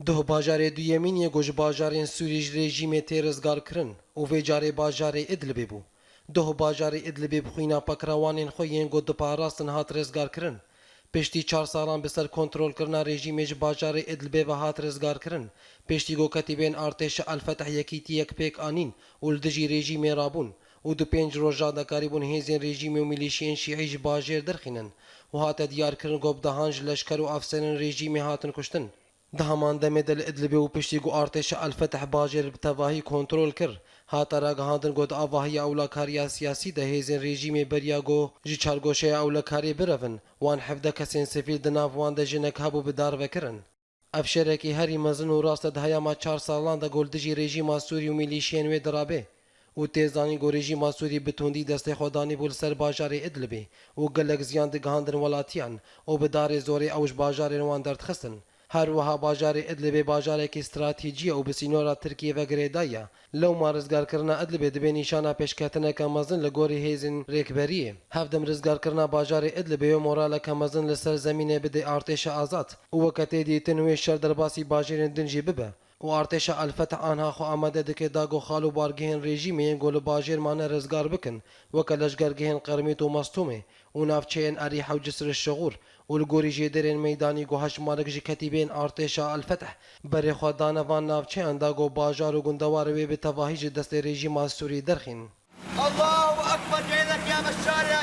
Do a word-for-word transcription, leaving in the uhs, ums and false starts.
Duh bajarê duyemîn yê ku ji bajarên Sûrî ji rejîmê tê rizgarkirin û vê carê bajarê Idlibê bû. Duh bajarê Idlibê bi xwîna pakrewanên xwe yên ku diparastin hat rizgarkirin. Piştî çar salan bi ser kontrolkirina rejîmê ji bajarê Idlibê ve hat rizgarkirin, piştî ku ketîbên artêşa El-Feteh yekîtiyek pêk anîn û li dijî rejîmê rabûn û du pênc roja de karîbûn hêzên rejîmê û milîşiyên şîî ji bajêr derxînin û hate diyarkirin ku bi dehan ji leşker û efserên rejîmê hatin kuştin. Di heman demê de li Idlibê û piştî ku artêşa El-Feteh bajêr bi tevahî kontrol kir, hate ragihandin ku di avahiya ewlekariya siyasî de hêzên rejîmê beriya ku ji çargoşeya ewlekariyê birevin, wan hevdeh kesên sivîl di nav wan de jinek hebû bi dar ve kirin. Ev şerekî herî mezin û rast e di heyama çar salan de ku li dijî rejîma Sûrî û milîşiyên wê dirabe û tê zanîn ku rejîma Sûrî bi tundî destê xwe danîbû li ser bajarê Idlibê û gelek ziyan digihandin welatiyan û bi darê zorê ew ji bajarên wan derdixistin. Her wiha bajarê Idlibê bajarekî stratejî ye û bi sînora Tirkiyê ve girêdayî ye. Lewma rizgarkirina Idlibê dibe nîşana pêşketineke mezin li gorî hêzên rêkberiyê. Hevdem rizgarkirina bajarê Idlibê wê moraleke mezin li ser zemînê bide artêşa azad û weke tê dîtin wê şer derbasî bajêrên din jî bibe. Û artêşa El-Feteh anha xwe amade dike da ku xal û bargehên rejîmê yên ku li bajêr mane rizgar bikin, weke leşgergehên Qermît û Mestûmê û navçeyên Erîha û Cisr Şixûr û li gorî jêderên meydanî ku heşt malek ji ketîbên artêşa El-Feteh berê xwe dane van navçeyan da ku bajar û gundewar wê bi tevahî ji destê rejîma Sûrî derxîn. الله أكبر، جاي لك يا بشار يا